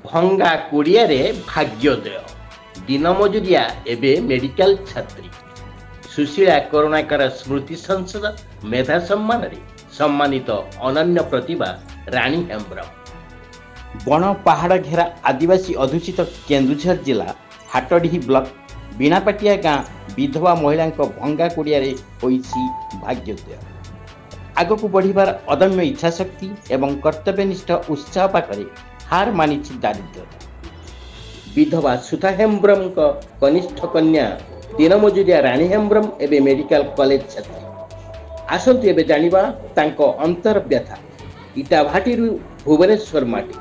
ଭଙ୍ଗା କୁଡ଼ିଆରେ ଭାଗ୍ୟୋଦୟ। ଦିନ ମଜୁରିଆ ଏବେ ମେଡିକାଲ ଛାତ୍ରୀ। ସୁଶୀଳା କରୁଣାକର ସ୍ମୃତି ସଂସଦ ମେଧା ସମ୍ମାନରେ ସମ୍ମାନିତ ଅନନ୍ୟ ପ୍ରତିଭା ରାଣୀ ହେମ୍ବ୍ରମ। ବଣ ପାହାଡ଼ ଘେରା ଆଦିବାସୀ ଅଧ୍ୟୁଷିତ କେନ୍ଦୁଝର ଜିଲ୍ଲା ହାଟଡିହି ବ୍ଲକ ବିଣାପାଟିଆ ଗାଁ ବିଧବା ମହିଳାଙ୍କ ଭଙ୍ଗା କୁଡ଼ିଆରେ ହୋଇଛି ଭାଗ୍ୟୋଦୟ। ଆଗକୁ ବଢ଼ିବାର ଅଦମ୍ୟ ଇଚ୍ଛାଶକ୍ତି ଏବଂ କର୍ତ୍ତବ୍ୟନିଷ୍ଠ ଉତ୍ସାହ ପାଖରେ ହାର ମାନିଛି ଦାରିଦ୍ର୍ୟତା। ବିଧବା ସୁଧା ହେମ୍ବ୍ରମଙ୍କ କନିଷ୍ଠ କନ୍ୟା ଦିନମଜୁରିଆ ରାଣୀ ହେମ୍ବ୍ରମ ଏବେ ମେଡିକାଲ କଲେଜ ଛାତ୍ରୀ। ଆସନ୍ତୁ ଏବେ ଜାଣିବା ତାଙ୍କ ଅନ୍ତର୍ବ୍ୟଥା। ଇଟାଭାଟିରୁ ଭୁବନେଶ୍ୱର ମାଟି,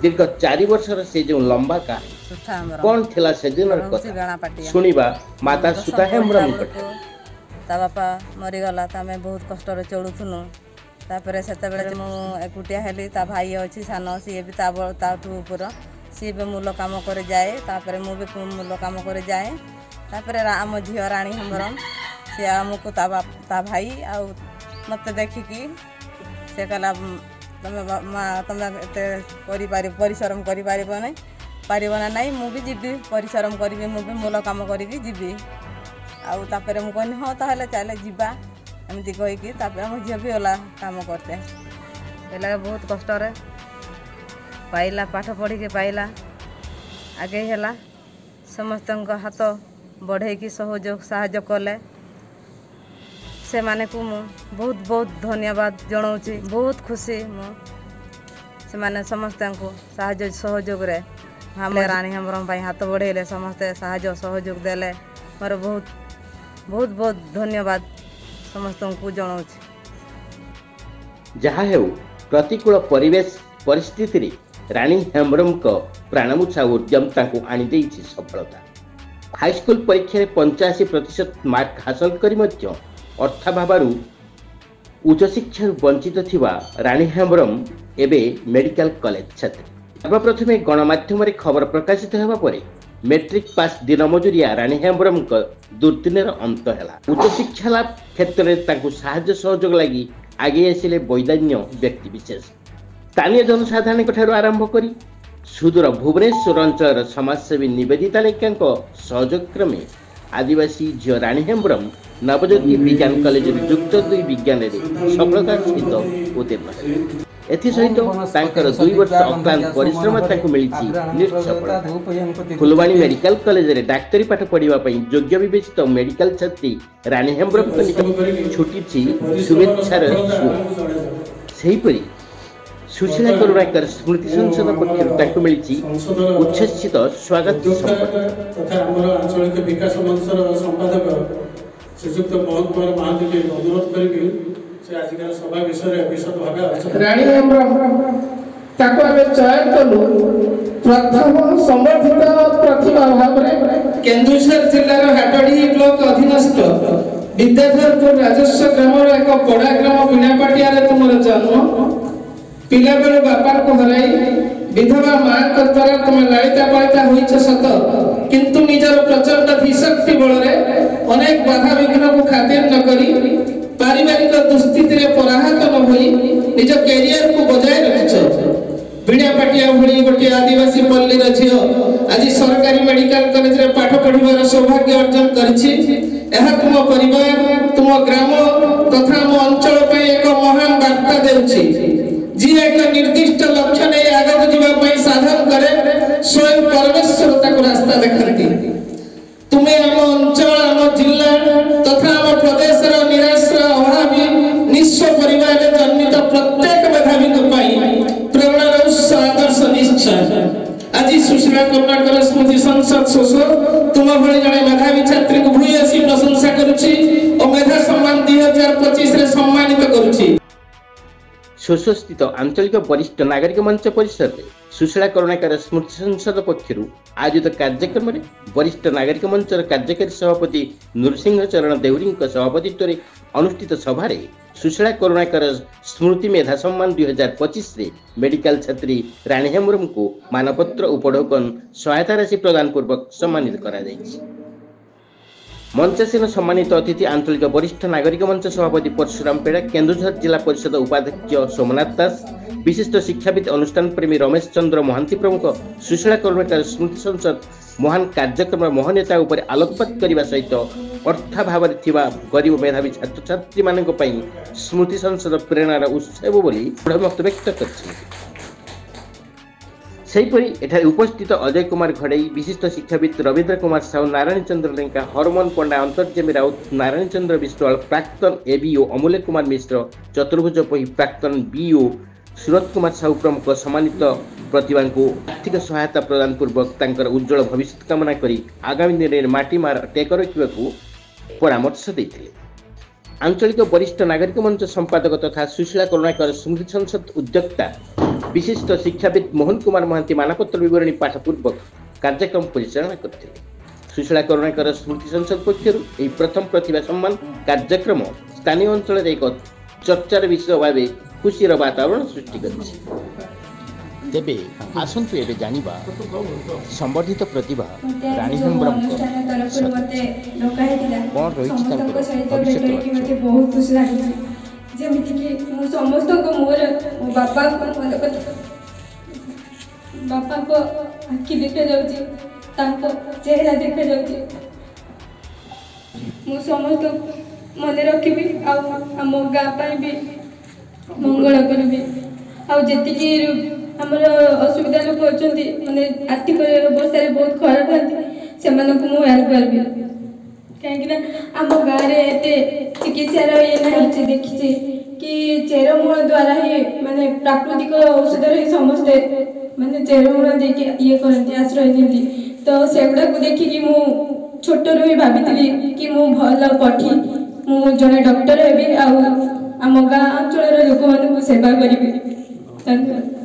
ଦୀର୍ଘ 4 ବର୍ଷର ସେ ଯେଉଁ ଲମ୍ବା କାହାଣୀ, ସୁଥା ହେମ୍ବ୍ରମ କ'ଣ ଥିଲା ସେଦିନର ରହୁଛି କଥା, ବେଣାପାଟିଆ। ଶୁଣିବା ମାତା ଦଶମ ସୁଧା ପଢ଼ିଲା ହେମ୍ବ୍ରମଙ୍କ ବେଳକୁ ଠାରୁ। ତା ବାପା ମରିଗଲା, ତ ଆମେ ବହୁତ କଷ୍ଟରେ ଚଳୁଥିଲୁ। ତାପରେ ସେତେବେଳେ ମୁଁ ଏକୁଟିଆ ହେଲି। ତା ଭାଇ ଅଛି ସାନ, ସିଏ ବି ତାଠୁ ଉପର, ସିଏ ବି ମୂଲ କାମ କରି ଯାଏ। ତାପରେ ମୁଁ ବି ମୂଲ କାମ କରି ଯାଏ। ତାପରେ ଆମ ଝିଅ ରାଣୀ ହେମ୍ବ୍ରମ, ସିଏ ଆମକୁ ତା ବାପ, ତା ଭାଇ ଆଉ ମୋତେ ଦେଖିକି ସେ କହିଲା, ତମେ ମା, ତମେ ଏତେ କରିପାରି ପରିଶ୍ରମ କରିପାରିବ ନାହିଁ, ପାରିବ ନା ନାହିଁ? ମୁଁ ବି ଯିବି, ପରିଶ୍ରମ କରିବି, ମୁଁ ବି ମୂଲ କାମ କରିକି ଯିବି। ଆଉ ତାପରେ ମୁଁ କହିଲି, ହଁ ତାହେଲେ ଚାଲେ ଯିବା। ଏମିତି କହିକି ତାପରେ ଆମ ଝିଅ ବି ଗଲା କାମ କରତେ। କହିଲା ବହୁତ କଷ୍ଟରେ ପାଇଲା, ପାଠ ପଢ଼ିକି ପାଇଲା, ଆଗେଇ ହେଲା। ସମସ୍ତଙ୍କ ହାତ ବଢ଼େଇକି ସହଯୋଗ ସାହାଯ୍ୟ କଲେ। ସେମାନଙ୍କୁ ମୁଁ ବହୁତ ବହୁତ ଧନ୍ୟବାଦ ଜଣାଉଛି। ବହୁତ ଖୁସି ମୁଁ। ସେମାନେ ସମସ୍ତଙ୍କୁ ସାହାଯ୍ୟ ସହଯୋଗରେ ଆମ ରାଣୀ ହେମ୍ବ୍ରମ ପାଇଁ ହାତ ବଢ଼େଇଲେ, ସମସ୍ତେ ସାହାଯ୍ୟ ସହଯୋଗ ଦେଲେ। ମୋର ବହୁତ ବହୁତ ବହୁତ ଧନ୍ୟବାଦ ସମସ୍ତଙ୍କୁ ଜଣାଉଛି। ଯାହା ହେଉ, ପ୍ରତିକୂଳ ପରିବେଶ ପରିସ୍ଥିତିରେ ରାଣୀ ହେମ୍ବ୍ରମଙ୍କ ପ୍ରାଣମୂର୍ଚ୍ଛା ଉଦ୍ୟମ ତାଙ୍କୁ ଆଣିଦେଇଛି ସଫଳତା। ହାଇସ୍କୁଲ ପରୀକ୍ଷାରେ 85% ମାର୍କ ହାସଲ କରି ମଧ୍ୟ ଅର୍ଥାଭାବରୁ ଉଚ୍ଚଶିକ୍ଷାରୁ ବଞ୍ଚିତ ଥିବା ରାଣୀ ହେମ୍ବ୍ରମ ଏବେ ମେଡିକାଲ କଲେଜ ଛାତ୍ରୀ। ସର୍ବପ୍ରଥମେ ଗଣମାଧ୍ୟମରେ ଖବର ପ୍ରକାଶିତ ହେବା ପରେ ମେଟ୍ରିକ ପାସ୍ ଦିନମଜୁରିଆ ରାଣୀ ହେମ୍ବ୍ରମଙ୍କ ଦୁର୍ଦିନର ଅନ୍ତ ହେଲା। ଉଚ୍ଚଶିକ୍ଷା ଲାଭ କ୍ଷେତ୍ରରେ ତାଙ୍କୁ ସାହାଯ୍ୟ ସହଯୋଗ ଲାଗି ଆଗେଇ ଆସିଲେ ବଦାନ୍ୟ ବ୍ୟକ୍ତିବିଶେଷ। ସ୍ଥାନୀୟ ଜନସାଧାରଣଙ୍କ ଠାରୁ ଆରମ୍ଭ କରି ସୁଦୂର ଭୁବନେଶ୍ୱର ଅଞ୍ଚଳର ସମାଜସେବୀ ନିବେଦିତା ଲେଙ୍କାଙ୍କ ସହଯୋଗ କ୍ରମେ ଆଦିବାସୀ ଝିଅ ରାଣୀ ହେମ୍ବ୍ରମ ନବଜ୍ୟୋତି ବିଜ୍ଞାନ କଲେଜରୁ ଯୁକ୍ତ 2 ବିଜ୍ଞାନରେ ସଫଳତାର ସହିତ ଉତ୍ତୀର୍ଣ୍ଣ ହେଲେ। ଏଥିସହିତ ତାଙ୍କର 2 ବର୍ଷ ଅକ୍ଳାନ୍ତ ପରିଶ୍ରମ ତାଙ୍କୁ ମିଳିଛି ସଫଳତା। ଫୁଲବାଣୀ ମେଡିକାଲ କଲେଜରେ ଡାକ୍ତରୀ ପାଠ ପଢ଼ିବା ପାଇଁ ଯୋଗ୍ୟ ବିବେଚିତ ମେଡିକାଲ ଛାତ୍ରୀ ରାଣୀ ହେମ୍ବ୍ରମଙ୍କ ନିକଟ ଛୁଟିଛି ଶୁଭେଚ୍ଛାର ସୁଅ। ସେହିପରି ସୁଶୀଳା କରୁଣାକର ସ୍ମୃତି ସଂସଦ ପକ୍ଷରୁ ତାଙ୍କୁ ମିଳିଛି ଉଚ୍ଛ୍ୱସିତ ସ୍ୱାଗତ ସମ୍ବର୍ଦ୍ଧନା। ତଥା ଆମର ଆଞ୍ଚଳିକ ବିକାଶ ମଞ୍ଚର ସମ୍ପାଦକ ଶ୍ରୀଯୁକ୍ତ ମୋହନ କୁମାର ମହାନ୍ତିଙ୍କୁ ଅନୁରୋଧ କରିବି, ସେ ଆଜିକାର ସଭା ବିଷୟରେ ବିଶଦ ଭାବେ ଆଲୋଚନା ରାଣୀ ହେମ୍ବ୍ରମ, ତାକୁ ଆମେ ଚୟନ କଲୁ ପ୍ରଥମ ସମ୍ବର୍ଦ୍ଧିତ ପ୍ରତିଭା ଭାବରେ। କେନ୍ଦୁଝର ଜିଲ୍ଲାର ହାଟଡିହି ବ୍ଲକ ଅଧୀନସ୍ଥ ବିଦ୍ୟାଧରପୁର ରାଜସ୍ୱ ଗ୍ରାମର ଏକ ପଡ଼ା ଗ୍ରାମ ବିଣାପାଟିଆରେ ତୁମର ଜନ୍ମ। ପିଲାବେଳୁ ବାପାଙ୍କୁ ହରାଇ ବିଧବା ମାଙ୍କ ଦ୍ୱାରା ତୁମେ ଲାଳିତା ପାଳିତା ହୋଇଛ ସତ, କିନ୍ତୁ ନିଜର ପ୍ରଚଣ୍ଡ ଧୀଶକ୍ତି ବଳରେ ଅନେକ ବାଧାବିଘ୍ନକୁ ଖାତିର ନ କରି, ପାରିବାରିକ ଦୁସ୍ଥିତିରେ ପରାହତ ନ ହୋଇ ନିଜ କ୍ୟାରିୟରକୁ ବଜାୟ ରଖିଛ। ବିଣାପାଟିଆ ଭଳି ଗୋଟିଏ ଆଦିବାସୀ ପଲ୍ଲୀର ଝିଅ ଆଜି ସରକାରୀ ମେଡିକାଲ କଲେଜରେ ପାଠ ପଢ଼ିବାର ସୌଭାଗ୍ୟ ଅର୍ଜନ କରିଛି, ଏହା ତୁମ ପରିବାର, ତୁମ ଗ୍ରାମ ତଥା ଆମ ଅଞ୍ଚଳ ପାଇଁ ଏକ ମହାନ ବାର୍ତ୍ତା ଦେଉଛି। ଯିଏ ଏକ ନିର୍ଦ୍ଦିଷ୍ଟ ଲକ୍ଷ୍ୟ ନେଇ ଆଗକୁ ଯିବା ପାଇଁ ସାଧନ କରେ, ସ୍ୱୟଂ ପରମେଶ୍ୱର ତାକୁ ରାସ୍ତା ଦେଖାନ୍ତି। ତୁମେ ଆମ ଅଞ୍ଚଳ, ଆମ ଜିଲ୍ଲା ତଥା ଆମ ପ୍ରଦେଶର ନିରାଶ୍ରୟ, ଅଭାବୀ, ନିଃସ୍ୱ ପରିବାରରେ ଜନ୍ମିତ ପ୍ରତ୍ୟେକ ମେଧାବୀଙ୍କ ପାଇଁ ପ୍ରେରଣାର ଉତ୍ସ, ଆଦର୍ଶ ନିଶ୍ଚୟ। ଆଜି ସୁଶୀଳା କରୁଣାକର ସ୍ମୃତି ସଂସଦ ଶୋଷ ତୁମ ଭଳି ଜଣେ ମେଧାବୀ ଛାତ୍ରୀଙ୍କୁ ଭୂୟସୀ ପ୍ରଶଂସା କରୁଛି ଓ ମେଧା ସମ୍ମାନ 2025ରେ ସମ୍ମାନିତ କରୁଛି। ସୋସସ୍ଥିତ ଆଞ୍ଚଳିକ ବରିଷ୍ଠ ନାଗରିକ ମଞ୍ଚ ପରିସରରେ ସୁଶୀଳା କରୁଣାକର ସ୍ମୃତି ସଂସଦ ପକ୍ଷରୁ ଆୟୋଜିତ କାର୍ଯ୍ୟକ୍ରମରେ ବରିଷ୍ଠ ନାଗରିକ ମଞ୍ଚର କାର୍ଯ୍ୟକାରୀ ସଭାପତି ନୃସିଂହ ଚରଣ ଦେହୁରୀଙ୍କ ସଭାପତିତ୍ୱରେ ଅନୁଷ୍ଠିତ ସଭାରେ ସୁଶୀଳା କରୁଣାକର ସ୍ମୃତି ମେଧା ସମ୍ମାନ 2025ରେ ମେଡିକାଲ ଛାତ୍ରୀ ରାଣୀ ହେମ୍ବ୍ରମଙ୍କୁ ମାନପତ୍ର, ଉପଢୌକନ, ସହାୟତା ରାଶି ପ୍ରଦାନ ପୂର୍ବକ ସମ୍ମାନିତ କରାଯାଇଛି। ମଞ୍ଚାସୀନ ସମ୍ମାନିତ ଅତିଥି ଆଞ୍ଚଳିକ ବରିଷ୍ଠ ନାଗରିକ ମଞ୍ଚ ସଭାପତି ପରଶୁରାମ ପେଡ଼ା, କେନ୍ଦୁଝର ଜିଲ୍ଲା ପରିଷଦ ଉପାଧ୍ୟକ୍ଷ ସୋମନାଥ ଦାସ, ବିଶିଷ୍ଟ ଶିକ୍ଷାବିତ୍ ଅନୁଷ୍ଠାନ ପ୍ରେମୀ ରମେଶ ଚନ୍ଦ୍ର ମହାନ୍ତି ପ୍ରମୁଖ ସୁଶୀଳା କରୁଣାକର ସ୍ମୃତି ସଂସଦ ମହାନ କାର୍ଯ୍ୟକ୍ରମର ମହନୀୟତା ଉପରେ ଆଲୋକପାତ କରିବା ସହିତ ଅର୍ଥାଭାବରେ ଥିବା ଗରିବ ମେଧାବୀ ଛାତ୍ରଛାତ୍ରୀମାନଙ୍କ ପାଇଁ ସ୍ମୃତି ସଂସଦ ପ୍ରେରଣାର ଉତ୍ସ ହେବ ବୋଲି ଦୃଢ଼ ମତ ବ୍ୟକ୍ତ କରିଛନ୍ତି। ସେହିପରି ଏଠାରେ ଉପସ୍ଥିତ ଅଜୟ କୁମାର ଘଡ଼େଇ, ବିଶିଷ୍ଟ ଶିକ୍ଷାବିତ୍ ରବୀନ୍ଦ୍ର କୁମାର ସାହୁ, ନାରାୟଣ ଚନ୍ଦ୍ର ଲେଙ୍କା, ହରମୋହନ ପଣ୍ଡା, ଅନ୍ତର୍ଯ୍ୟାମୀ ରାଉତ, ନାରାୟଣ ଚନ୍ଦ୍ର ବିଶ୍ୱାଳ, ପ୍ରାକ୍ତନ ଏବିଓ ଅମୂଲ୍ୟ କୁମାର ମିଶ୍ର, ଚତୁର୍ଭୁଜ ପହି, ପ୍ରାକ୍ତନ ବିଇଓ ସୁରତ କୁମାର ସାହୁ ପ୍ରମୁଖ ସମ୍ମାନିତ ପ୍ରତିଭାଙ୍କୁ ଆର୍ଥିକ ସହାୟତା ପ୍ରଦାନ ପୂର୍ବକ ତାଙ୍କର ଉଜ୍ଜଳ ଭବିଷ୍ୟତ କାମନା କରି ଆଗାମୀ ଦିନରେ ମାଟି ମାର ଟେକ ରଖିବାକୁ ପରାମର୍ଶ ଦେଇଥିଲେ। ଆଞ୍ଚଳିକ ବରିଷ୍ଠ ନାଗରିକ ମଞ୍ଚ ସମ୍ପାଦକ ତଥା ସୁଶୀଳା କରୁଣାକର ସ୍ମୃତି ସଂସଦ ଉଦ୍ୟୋକ୍ତା ବିଶିଷ୍ଟ ଶିକ୍ଷାବିତ୍ ମୋହନ କୁମାର ମହାନ୍ତି ମାନପତ୍ର ବିବରଣୀ ପାଠ ପୂର୍ବକ କାର୍ଯ୍ୟକ୍ରମ ପରିଚାଳନା କରିଥିଲେ। ସୁଶୀଳା କରୁଣାକର ସ୍ମୃତି ସଂସଦ ପକ୍ଷରୁ ଏହି ପ୍ରଥମ ପ୍ରତିଭା ସମ୍ମାନ କାର୍ଯ୍ୟକ୍ରମ ସ୍ଥାନୀୟ ଅଞ୍ଚଳରେ ଏକ ଚର୍ଚ୍ଚାର ବିଷୟ ଭାବେ ଖୁସିର ବାତାବରଣ ସୃଷ୍ଟି କରିଛି। ତେବେ ଆସନ୍ତୁ ଏବେ ଜାଣିବା ସମ୍ବର୍ଦ୍ଧିତ ପ୍ରତିଭା ମୋତେ ଆଜି ରାଣୀ ଯେଉଁ ହେମ୍ବ୍ରମଙ୍କ ଅନୁଷ୍ଠାନ ତରଫରୁ ମୋତେ ଡକା ହେଇଥିଲା, କ'ଣ ରହିଛି ସମସ୍ତଙ୍କ ତାଙ୍କର ସହିତ ଭବିଷ୍ୟତ ଭେଟ ହେଇକି ଲକ୍ଷ୍ୟ? ମୋତେ ବହୁତ ଖୁସି ଲାଗୁଛି। ଯେମିତିକି ମୁଁ ସମସ୍ତଙ୍କ ମୁହଁରେ ମୋ ବାପାଙ୍କ ମନ କଥା, ବାପାଙ୍କ ଆଖି ଦେଖାଯାଉଛି, ତାଙ୍କ ଚେହେରା ଦେଖାଯାଉଛି। ମୁଁ ସମସ୍ତଙ୍କୁ ମନେ ରଖିବି ଆଉ ଆମ ଗାଁ ପାଇଁ ବି ମଙ୍ଗଳ କରିବି। ଆଉ ଯେତିକି ଆମର ଅସୁବିଧା ଲୋକ ଅଛନ୍ତି, ମାନେ ଆର୍ଥିକ ଅବସ୍ଥାରେ ବହୁତ ଖରାପ ଥାନ୍ତି, ସେମାନଙ୍କୁ ମୁଁ ହେଲ୍ପ କରିବି। କାହିଁକିନା ଆମ ଗାଁରେ ଏତେ ଚିକିତ୍ସାର ଇଏ ନାହିଁ। ଦେଖିଛି କି ଚେରମୂଳ ଦ୍ୱାରା ହିଁ, ମାନେ ପ୍ରାକୃତିକ ଔଷଧରେ ହିଁ ସମସ୍ତେ ମାନେ ଚେରମୂଳ ଦେଇକି ଇଏ କରନ୍ତି, ଆଶ୍ରୟ ନିଅନ୍ତି। ତ ସେଗୁଡ଼ାକୁ ଦେଖିକି ମୁଁ ଛୋଟରୁ ହିଁ ଭାବିଥିଲି କି ମୁଁ ଭଲ ପଢ଼ି ମୁଁ ଜଣେ ଡକ୍ଟର ହେବି ଆଉ ଆମ ଗାଁ ଅଞ୍ଚଳର ଲୋକମାନଙ୍କୁ ସେବା କରିବି। ଧନ୍ୟବାଦ।